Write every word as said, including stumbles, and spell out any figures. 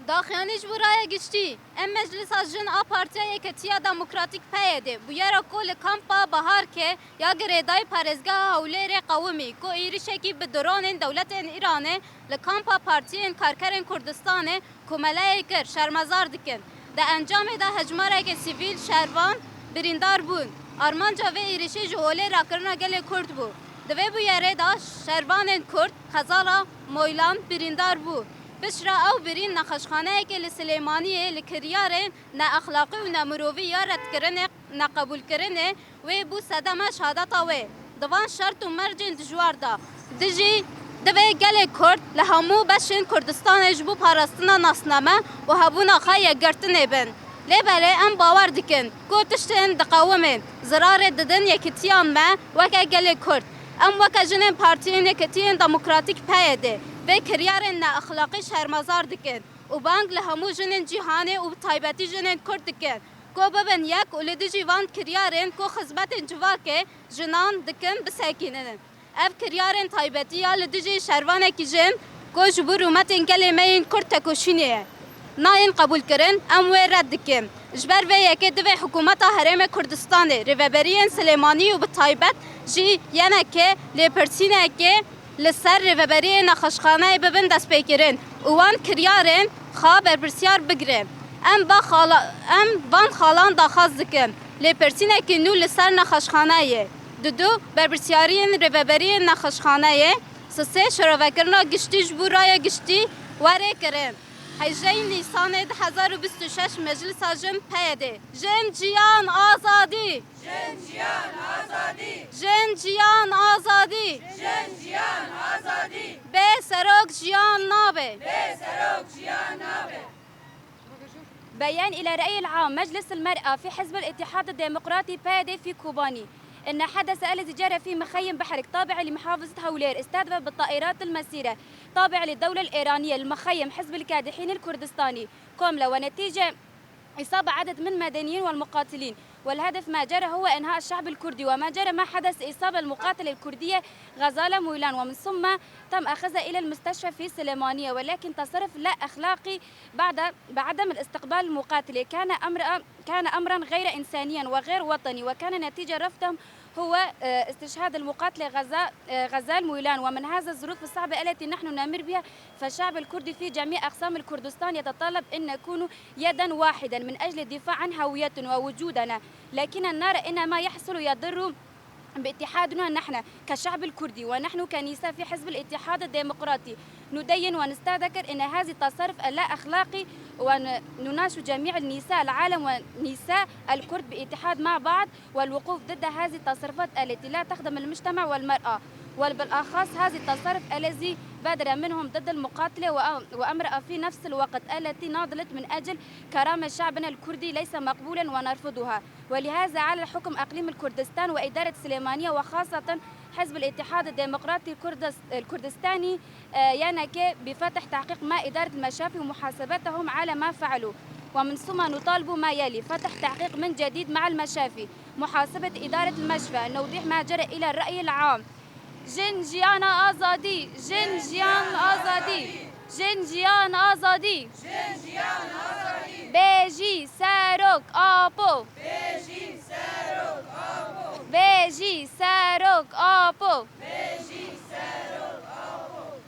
Daxuyanî ji bo raya giştî, em Meclisa Jin a Partiya Yeketiya Demokratîk P Y D bûyera ku li kampa Baharke ya girêdayî parêzgeha Hewlêrê qewimî ku êrişekî bi dronên dewletên Îranê li kampa Partiyên Karkerên Kurdistanê komeleyê kir, şermezar dikin. Di encamê de hejmarekê sivîl şervan birîndar bûn. Armanca vê êrişê ji holê rakirina gelê Kurd bû. Di vê bûyerê de şervanên Kurd qezala Moylan birîndar bû. Piştre ew birîn nexweşxaneyekê li Silêmaniyê li kiryarên neexlaqî û nemirovî ya redkirinê, neqebûlkirinê wê bû sedema şehadeta wê. Di van şert û mercên dijwar de, dijî divê gelê Kurd li hemû beşên Kurdistanê ji bo parastina nasname û hebûna xwe yekgirtinê bin. Lê belê em bawer dikin ku tiştên diqewimin, zirarê didin yekitiya me weke gelê Kurd. Em weke jinên Partiyên Yekitiyên Demokratîk P Y D vê kiryarên neexlaqî şermezar dikin û bang li hemû jinên cîhanê û bi taybetî jinên Kurd dikin ku bibin yek û li dijî van kiryarên ku xizmetên civakê jinan dikin bisekînin. Ev kiryarên taybetî ya li dijî şervanekî jin ku ji bo rûmetên gelê me yên Kurd tekoşînê ye, nayên qebûlkirin, em wê red dikin. Ji ber vê yekê divê hikûmeta Herêmê Kurdistanê, rêveberiyên Silêmanî û bi taybet jî Y N K lêpirsînekê li ser rêveberiyê nexweşxaneyê bibin destpêkirin û wan kiryarên xwe berpirsyar bigirin. Em va xala-, em van xalan daxwaz dikin lêpirsînekî nû li ser nexweşxaneyê. Dudu, berpirsyariyên rêveberiyên nexweşxaneyê, sisê şirovekirina giştî ji bo raya giştî were kirin. Hejdehî Nîsanê du hezar û bîst û şeş Meclisa Jin P Y D. Jin, jiyan, azadî! Jin, jiyan, azadî! Jin, jiyan, azadî! Jin, jiyan, azadî! Bê serok jiyan nabe! Bê serok jiyan nabe! بيان إلى الرأي العام. مجلس المرأة في حزب الاتحاد الديمقراطي P Y D في كوباني إن حدث الذي جرى في مخيم بحرك تابع لمحافظة هولير استهدف بالطائرات المسيرة تابع للدولة الإيرانية المخيم حزب الكادحين الكردستاني كوملة ونتيجة إصابة عدد من المدنيين والمقاتلين. والهدف ما جرى هو إنهاء الشعب الكردي، وما جرى ما حدث إصابة المقاتلة الكردية غزالة مويلان، ومن ثم تم أخذها إلى المستشفى في سليمانية، ولكن تصرف لا أخلاقي بعد بعدم الاستقبال المقاتلة كان أمر كان أمرا غير إنسانيا وغير وطني، وكان نتيجة رفضهم هو، آه، استشهاد المقاتلة غزا-، آه، غزال مويلان. ومن هذا الظروف الصعبة التي نحن نمر بها، فالشعب الكردي في جميع أقسام الكردستان يتطلب أن نكون يدا واحدا من أجل الدفاع عن هويتنا ووجودنا، لكننا نرى أن ما يحصل يضر باتحادنا نحن كشعب الكردي، ونحن كنساء في حزب الاتحاد الديمقراطي ندين ونستذكر أن هذا التصرف اللا أخلاقي، ونناشد جميع النساء العالم والنساء الكرد باتحاد مع بعض والوقوف ضد هذه التصرفات التي لا تخدم المجتمع والمرأة، وبالأخص هذه التصرف الذي بدر منهم ضد المقاتلة وأ-، وامرأة في نفس الوقت التي ناضلت من أجل كرامة شعبنا الكردي ليس مقبولا ونرفضها. ولهذا على الحكم أقليم الكردستان وإدارة سليمانية وخاصة حزب الاتحاد الديمقراطي الكردس-، الكردستاني، آه، يانكي بفتح تحقيق مع إدارة المشافي ومحاسبتهم على ما فعلوا. ومن ثم نطالب ما يلي: فتح تحقيق من جديد مع المشافي، محاسبة إدارة المشفى، نوضيح ما جرى إلى الرأي العام. Jin, jiyan, azadî! Jin, jiyan, azadî! Jin, jiyan, azadî! Bêjî Serok Apo! Bêjî Serok Apo!